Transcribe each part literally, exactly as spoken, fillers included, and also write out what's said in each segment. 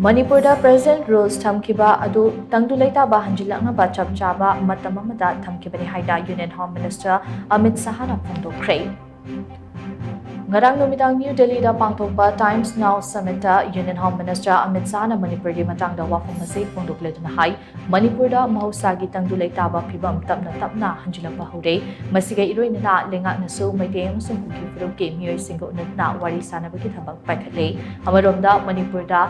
ꯃꯅꯤꯄꯨꯔꯗ present rules ꯊꯝꯈꯤꯕ ꯑꯗꯨ ꯇꯪꯗꯨ ꯂꯩꯇꯥꯕ ꯍꯟꯖꯤꯜꯂꯛꯅꯕ ꯆꯞ ꯆꯥꯕ ꯃꯇꯝ ꯑꯃꯗ ꯊꯝꯈꯤꯕꯅꯤ ꯍꯥꯏꯅ Union Home Minister ꯑꯃꯤꯠ ꯁꯍꯥꯅ ꯐꯣꯡꯗꯣꯛꯈ꯭ꯔꯦ꯫ ꯉꯔꯥꯡ ꯅꯨꯃꯤꯗꯥꯡ ꯅ꯭ꯌꯨ ꯗꯦꯜꯂꯤꯗ ꯄꯥꯡꯊꯣꯛꯄ Times Now Summitꯇ Union Home Minister Amit ꯁꯍꯥꯅ ꯃꯅꯤꯄꯨꯔꯒꯤ ꯃꯇꯥꯡꯗ ꯋꯥꯐꯝ ꯑꯁꯤ ꯐꯣꯡꯗꯣꯛꯂꯗꯨꯅ ꯍꯥꯏ, ꯃꯅꯤꯄꯨꯔꯗ ꯃꯍꯧꯁꯥꯒꯤ ꯇꯪꯗꯨ ꯂꯩꯇꯥꯕ ꯐꯤꯕꯝ ꯇꯞꯅ ꯇꯞꯅ ꯍꯟꯖꯤꯜꯂꯛꯄ ꯍꯧꯔꯦ꯫ ꯃꯁꯤꯒ ꯏꯔꯣꯏꯅꯅ ꯂꯩꯉꯥꯛꯅꯁꯨ ꯃꯩꯇꯩ ꯑꯃꯁꯨꯡ ꯀꯨꯀꯤ ꯐꯨꯔꯨꯞꯀꯤ ꯃꯤꯑꯣꯏꯁꯤꯡꯒ ꯎꯅꯗꯨꯅ ꯋꯥꯔꯤ ꯁꯥꯅꯕꯒꯤ ꯊꯕꯛ ꯄꯥꯏꯈꯠꯂꯦ꯫ ꯑꯃꯔꯣꯝꯗ ꯃꯅꯤꯄꯨꯔꯗ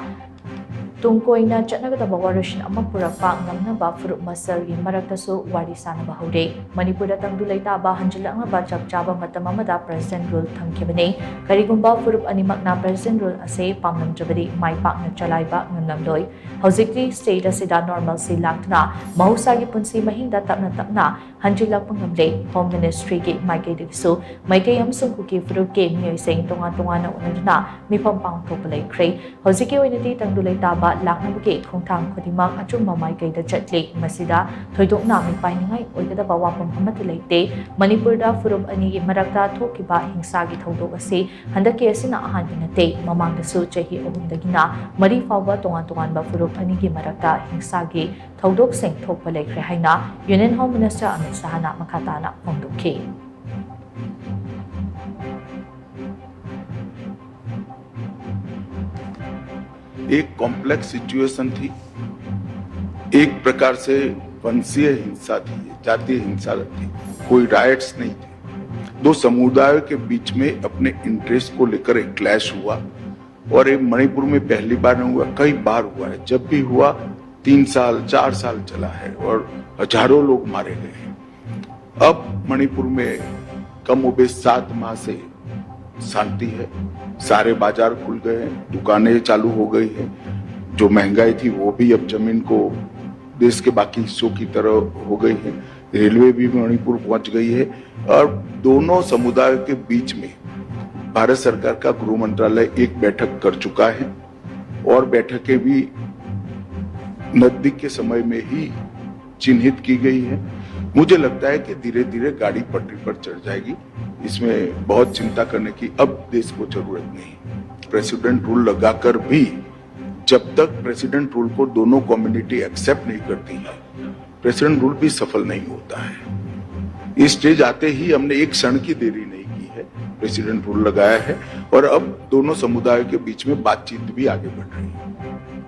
ꯇꯨꯡ ꯀꯣꯏꯅ ꯆꯠꯅꯒꯗꯕ ꯋꯥꯔꯣꯏꯁꯤꯟ ꯑꯃ ꯄꯨꯔꯛꯄ ꯉꯝꯅꯕ ꯐꯨꯔꯨꯞ ꯃꯁꯦꯜꯒꯤ ꯃꯔꯛꯇꯁꯨ ꯋꯥꯔꯤ ꯁꯥꯅꯕ ꯍꯧꯔꯦ꯫ ꯃꯅꯤꯄꯨꯔꯗ ꯇꯪꯗꯨ ꯂꯩꯇꯥꯕ ꯍꯟꯖꯤꯜꯂꯛꯅꯕ ꯆꯞ ꯆꯥꯕ ꯃꯇꯝ ꯑꯃꯗ present rule ꯊꯝꯈꯤꯕꯅꯤ꯫ ꯀꯔꯤꯒꯨꯝꯕ ꯐꯨꯔꯨꯞ ꯑꯅꯤꯃꯛꯅ present rule ꯑꯁꯤ ꯄꯥꯝꯂꯝꯗ꯭ꯔꯕꯗꯤ ꯃꯥꯏ ꯄꯥꯛꯅ ꯆꯂꯥꯏꯕ ꯉꯝꯂꯝꯂꯣꯏ꯫ ꯍꯧꯖꯤꯛꯇꯤ state ꯑꯁꯤꯗ normalcy ꯂꯥꯛꯇꯨꯅ ꯃꯍꯧꯁꯥꯒꯤ ꯄꯨꯟꯁꯤ ꯃꯍꯤꯡꯗ ꯇꯞꯅ ꯇꯞꯅ ꯍꯟꯖꯤꯜꯂꯛꯄ ꯉꯝꯂꯦ꯫ Home Ministryꯒꯤ ꯃꯥꯏꯀꯩꯗꯒꯤꯁꯨ ꯃꯩꯇꯩ ꯑꯃꯁꯨꯡ ꯀꯨꯀꯤ ꯐꯨꯔꯨꯞꯀꯤ ꯃꯤꯑꯣꯏꯁꯤꯡ ꯇꯣꯉꯥꯟ ꯇꯣꯉꯥꯟꯅ ꯎꯅꯗꯨꯅ ꯃꯤꯐꯝ ꯄꯥꯡꯊꯣꯛꯄ ꯂꯩꯈ꯭ꯔꯦ꯫ ꯍꯧꯖꯤꯛꯀꯤ ꯑꯣꯏꯅꯗꯤ ꯇꯪꯗꯨ ꯂꯩꯇꯥꯕ ꯂꯥꯛꯅꯕꯒꯤ ꯈꯣꯡꯊꯥꯡ ꯈꯨꯗꯤꯡꯃꯛ ꯑꯆꯨꯝꯕ ꯃꯥꯏꯀꯩꯗ ꯆꯠꯂꯤ꯫ ꯃꯁꯤꯗ ꯊꯣꯏꯗꯣꯛꯅ ꯃꯤꯄꯥꯏꯅꯤꯡꯉꯥꯏ ꯑꯣꯏꯒꯗꯕ ꯋꯥꯐꯝ ꯑꯃꯠꯇ ꯂꯩꯇꯦ꯫ ꯃꯅꯤꯄꯨꯔꯗ ꯐꯨꯔꯨꯞ ꯑꯅꯤꯒꯤ ꯃꯔꯛꯇ ꯊꯣꯛꯈꯤꯕ ꯍꯤꯡꯁꯥꯒꯤ ꯊꯧꯗꯣꯛ ꯑꯁꯤ ꯍꯟꯗꯛꯀꯤ ꯑꯁꯤꯅ ꯑꯍꯥꯟꯕ ꯅꯠꯇꯦ꯫ ꯃꯃꯥꯡꯗꯁꯨ ꯆꯍꯤ ꯑꯍꯨꯝꯗꯒꯤꯅ ꯃꯔꯤ ꯐꯥꯎꯕ ꯇꯣꯉꯥꯟ ꯇꯣꯉꯥꯟꯕ ꯐꯨꯔꯨꯞ ꯑꯅꯤꯒꯤ ꯃꯔꯛꯇ ꯍꯤꯡꯁꯥꯒꯤ ꯊꯧꯗꯣꯛꯁꯤꯡ ꯊꯣꯛꯄ ꯂꯩꯈ꯭ꯔꯦ ꯍꯥꯏꯅ Union Home Minister ꯑꯃꯤꯠ ꯁꯍꯥꯅ ꯃꯈꯥ ꯇꯥꯅ ꯐꯣꯡꯗꯣꯛꯈꯤ꯫ एक कॉम्प्लेक्स सिचुएशन थी। एक प्रकार से वंशीय हिंसा थी, जातीय हिंसा थी। कोई रायट्स नहीं थे। दो समुदायों के बीच में अपने इंटरेस्ट को लेकर एक क्लैश हुआ और ये मणिपुर में पहली बार नहीं हुआ, कई बार हुआ है। जब भी हुआ, तीन साल चार साल चला है और हजारों लोग मारे गए हैं। अब मणिपुर में कमोबेश सात माह से शांति है। सारे बाजार खुल गए हैं, दुकानें चालू हो गई हैं। जो महंगाई थी, वो भी अब जमीन को, देश के बाकी हिस्सों की तरह हो गई है। रेलवे भी मणिपुर पहुंच गई है और दोनों समुदायों के बीच में भारत सरकार का गृह मंत्रालय एक बैठक कर चुका है और बैठकें भी नजदीक के समय में ही चिन्हित की गई है। मुझे लगता है कि धीरे धीरे गाड़ी पटरी पर चढ़ जाएगी। इसमें बहुत चिंता करने की अब देश को जरूरत नहीं। प्रेसिडेंट रूल लगाकर भी जब तक प्रेसिडेंट रूल को दोनों कम्युनिटी एक्सेप्ट नहीं करती है, प्रेसिडेंट रूल भी सफल नहीं होता है। इस स्टेज आते ही हमने एक क्षण की देरी नहीं की है, प्रेसिडेंट रूल लगाया है और अब दोनों समुदायों के बीच में बातचीत भी आगे बढ़ रही है।